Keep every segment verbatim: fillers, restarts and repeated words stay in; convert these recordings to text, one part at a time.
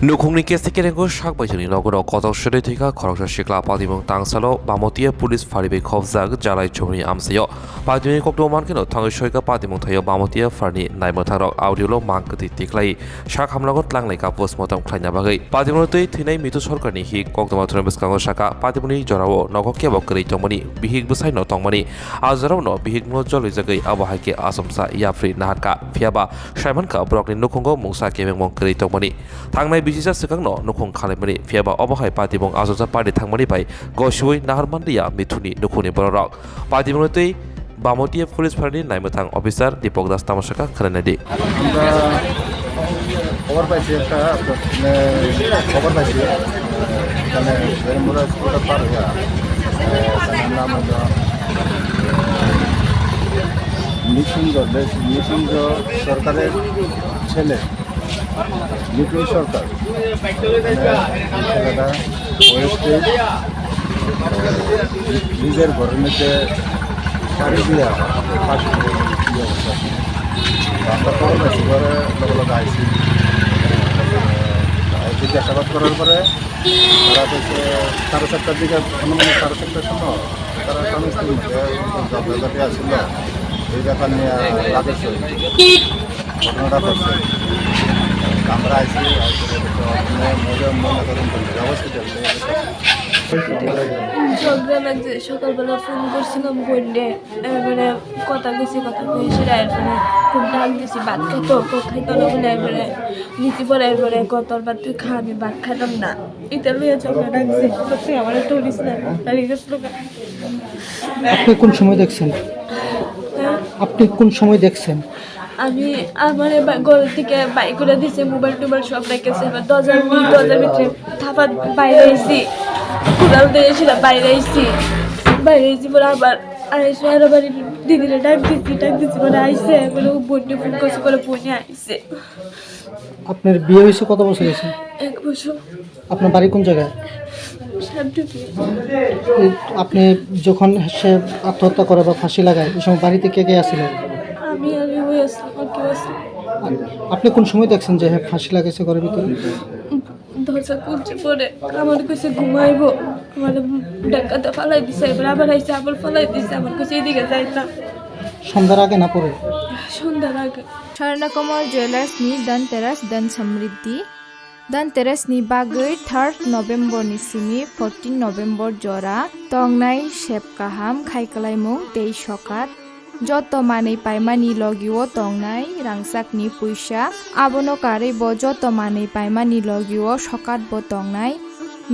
Nukhungni kesi kerengo sak baisani nogo kotor sede thwikha khoroksa sikla. Patimung tangsalo Bamotia police phari bai khobjak Jalai Chowkni amsaio. Patimungni koktwma mankhe no thangwi soika patimung thaio Bamotia pharni naimwthangrok audio lo mang kwtwi tiklai sak hamlago tlanglai ka postmortem khlaina bagwi. Patimungno twi thwinai Mitu Sarkarni hi koktwma thwrwng bwskango saka patimungni jorao nogo kebo kwrwi tongmani bihik bwsaino tongmani. A jorao no bihikno jolijagwi abo hai khe achomsa yapri naharkha. Phiyaba saimankha borokni nukhungo mungsa kebengmung kwrwi tongmani. Thangnai bisisa swkangno nukhung khalaimani, phiyaba obo hai patimung achomsa party thangmani bai gosiui nahar manliya Mithuni nukhungni bororok. Patimungno twi Bamotia police pharni naimwthang officer Deepak Das tamo sakha khwnaina di. আমরা খবর পাইছি একটা, মানে, খবর পাইছি, মানে, বেরমুড়া স্কুলটা পার হইয়া, আহ, তার নাম হলো নৃসিংহ, নৃসিংহ সরকারের ছেলে। বিপ্লব সরকার, মানে, ছেলেটা বয়স তেইশ, নিজের ঘরের মধ্যে শাড়ি দিয়া ফাঁস করে দিয়ে অবস্থা। আমরা খবর পাইছি, পরে লগে লগে আইসি। আইসি জিজ্ঞাসাবাদ করার পরে তারা হচ্ছে সাড়ে সাতটার দিকে, অনুমানিক সাড়ে সাতটার সময় তারা স্বামী স্ত্রীর মধ্যে ঝগড়াঝাটি আসছিল, এই ব্যাপার নিয়ে তাদের সঙ্গে ঘটনাটা ঘটছে। আমরা আইসি, আইসি তো মনে, মনে করেন তো হসপিটাল নিয়ে গেছে। ঝগড়া লাগছে, সকালবেলা ফোন করছিলাম বোনরে, এরপরে কথা কইছি, কথা কইছি, এরপরে কোন ডাক দিছি, ভাত খাইতো, কোথায় তোরা বলে, এরপরে নিচে পড়ে, এরপরে কত বার তুই খা, আমি ভাত খাইতাম না। এটা লইয়া ঝগড়া লাগছে, তো তুই আমার একটা উড়িস না, তাই গেছিল। আপনি কোন সময় দেখছেন? হ্যাঁ? আপনি কোন সময় দেখছেন? আমি আমার এবার ঘর থেকে বাইর করে দিছে, মোবাইল টোবাইল সব রেখেছে। এবার দরজার মি-, দরজার ভিতরে থাপাত বাইরে আইছি, কোদাল দিয়ে ছিল বাইরে আইছি, বাইরে আইছি বলে আবার আইসি আরো বাড়ি দিদিরে ডাক দিছি, ডাক দিছি বলে আইসে, বলে ও বোনকে ফোন করছে, বলে বোনে আইসে। আপনার বিয়ে হয়েছে কত বছর হয়েছে? এক বছর। আপনার বাড়ি কোন জায়গায়? সাবডুবি। এই আপনি যখন সে আত্মহত্যা করে বা ফাঁসি লাগায়, ওই সময় বাড়িতে কে কে আছিল? আমি আর ওই আসলাম, আর কেউ আসলাম। আপনি কোন সময় দেখছেন যে হ্যাঁ ফাঁসি লাগাইছে ঘরের ভিতরে? দরজা খুলছে পরে, আমার কাছে ঘুমাইবো, আমার ডাকাতে ফালাই দিছে, এবার আবার আইসে, আবার ফালাই দিছে, আমার কাছে এদিকে যাই না। সন্ধ্যার আগে না পরে? সন্ধ্যার আগে। Swarnakomal Jewellers ni Dhanteras Dhan Samriddhi. Dhanteras ni bagwi third November ni simi fourteen November jora tongnai sep kaham khai kwlaimung tei sokat. Joto manwi paimani logio tongnai rangchakni puisa. Abono karwi bo joto manwi paimani logio sokat bo tongnai.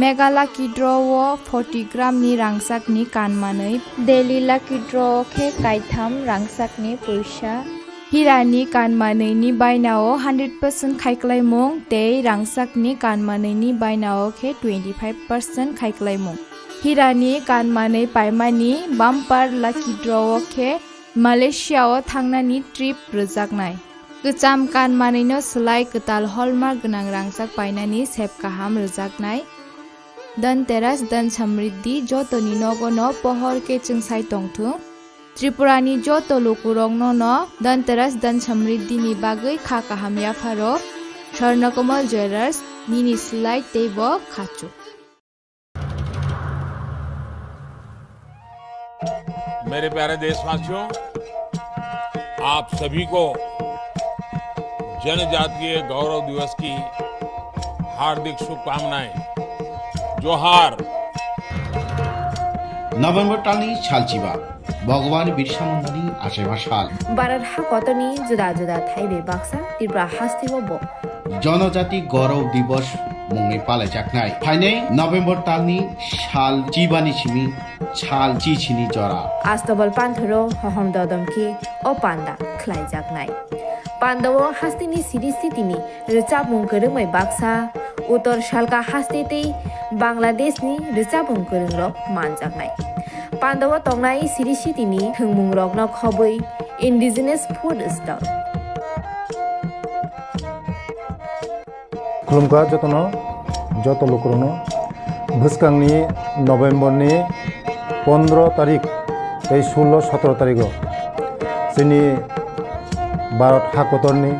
Mega Lucky Draw o forty gram ni rangchakni kan manwi. Daily Lucky Draw o khe kaitham rangchakni puisa. Hirani kan manwini bainao hundred percent khai kwlaimung tei rangchakni kan manwini bainao khe twenty five percent khai kwlaimung. Hirani kan manwi paimani bumper lucky draw o khe Malaysia o thangnani trip rwjaknai. Kwcham kan manwino swlai kwtal hallmark gwnang rangchak painani sep kaham rwjaknai. Dhanteras Dhan Samriddhi jotoni nogono pohor khe chwngsai tongthung. Tripurani joto lukurokno no Dhanteras Dhan Samriddhi ni bagwi kha kaham yapharo. Swarnakomal Jewellers, nini swlai teibo khachuk. मेरे प्यारे देशवासियों, आप सभी को जनजातीय गौरव दिवस की हार्दिक शुभकामनाएं। जोहार। November talni salchiba, Bhagwan Birsa Mundani achaiba sal. Bharat hakotorni juda juda thaibai baksa Tripura hasteo bo Jonojati Gaurav Divas mungwi palaijaknai. Phainai November talni sal chibani simi sal chichini jora. Astobal panthoro hohom dodom khe o panda khlaijaknai. Pandao hasteni siri sitini rwchapmung kwrwngbai baksa, Uttor Salka haste tei Bangladeshni rwchapmung kwrwngrok manjaknai. Pandao tongnai siri sitini thwngmungrokno khobwi Indigenous Food Stall. Khulumkha jotono, joto lukurokno. Bwskangni November ni pondro tarik tei sullo sotro tarigo chini Bharat hakotorni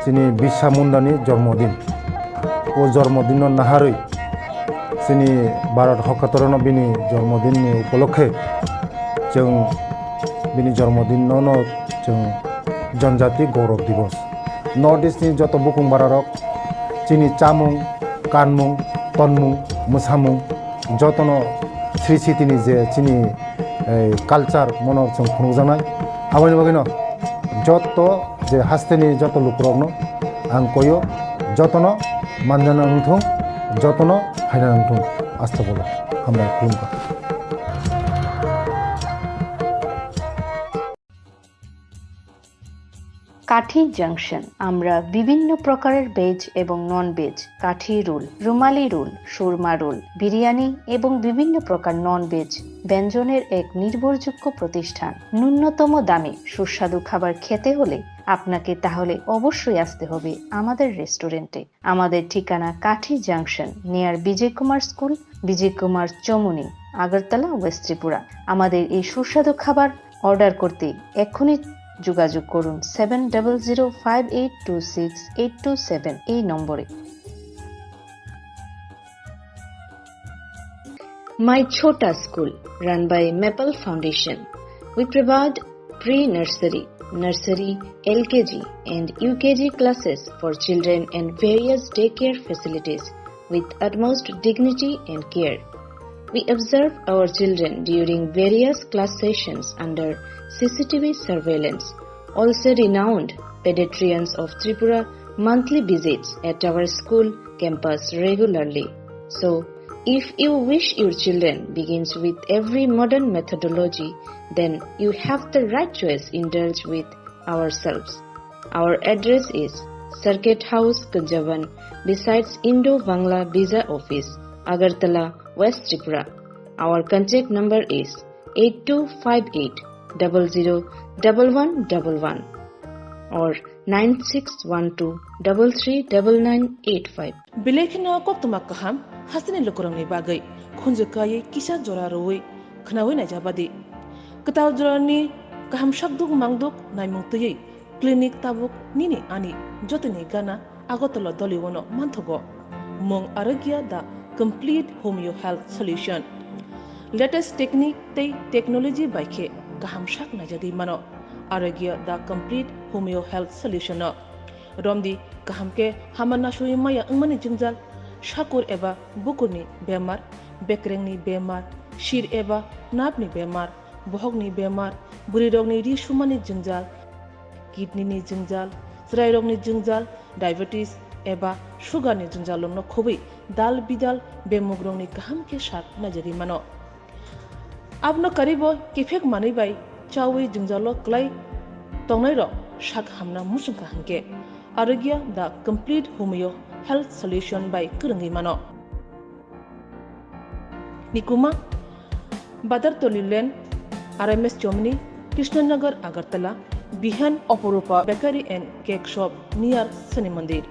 chini Birsa Mundani jormodin. O jormodinno naharwi chini Bharat hokkatorono bini jormodinni upolokhe chwng bini jormodinno no chwng Janjati Gaurav Divas. North East ni joto bukung bararok chini chamung, kanmung, tonmung, mwsamung jotono Sri Siti ni je chini, eh, culture mono chwng phunukjaknai. Aboni bagwino joto je hasteni joto lukurokno ang koyo, jotono manjana wngthung, jotono phaina wngthung. Astagfirullah. Hambai, khulumkha. কাঠি জাংশন। আমরা বিভিন্ন প্রকারের ভেজ এবং non veg, কাঠি রোল, রুমালি রোল, সুরমা রোল, বিরিয়ানি এবং বিভিন্ন প্রকার non veg ব্যঞ্জনের এক নির্ভরযোগ্য প্রতিষ্ঠান। ন্যূনতম দামে সুস্বাদু খাবার খেতে হলে আপনাকে তাহলে অবশ্যই আসতে হবে আমাদের রেস্টুরেন্টে। আমাদের ঠিকানা কাঠি junction, near Vijay Kumar school, Vijay Kumar Chowmuhani, Agartala, west Tripura. আমাদের এই সুস্বাদু খাবার অর্ডার করতে এক্ষুনি যোগাযোগ করুন seven double zero five eight two six eight two seven এই নম্বরে। My Chhota School, run by Maple Foundation. We provide pre-nursery, nursery, L K G and U K G classes for children and various daycare facilities with utmost dignity and care. We observe our children during various class sessions under C C T V surveillance. Also renowned pediatricians of Tripura monthly visits at our school campus regularly. So, if you wish your children begins with every modern methodology, then you have the right choice. Indulge with ourselves. Our address is Circuit House, Kunjaban, besides Indo-Bangla Visa Office, Agartala, West Tripura. Our contact number is eight two five eight double zero double one double one or nine six one two double three double nine eight five. Belai kheno koktwma kaham hasteni lukurokni bagwi khunju kaiwi kisa jora rwui khwnaui naijabadi. Kwtal jorani kaham sakduk mangduk naimung twiwi clinic tabuk nini ani jotoni gana Agartala Doliwano manthogo. Mung Arogya the Complete Homeo Health Solution. Latest technique tei technology bai khe kaham sak naijagwi mano. Arogya the Complete Homeo Health Solution no. Romdi kaham khe hama nasui maya wngmani jwngjal, sakur eba bukurni bemar, bekrengni bemar, sir eba napni bemar, bohokni bemar, bwrwirokni ri sumani jwngjal, kidney ni jwngjal, chwrairokni jwngjal, diabetes eba sugar ni jwngjal rokno khobwi dal bidal bemugrokni kaham khe sak naijagwi mano. Abono karibo kiphek manwi bai chawi jwngjalo kwlai tongnairok sak hamna muchungkha hwnkhe Arogya the Complete Homeo Health Solution bai kwrwngwi mano. Nikuma, Badartoli Lane, R M S Chomni, Krishnanagar, Agartala, Bihan, Oporupa Bakery and Cake Shop near Shani Mandir.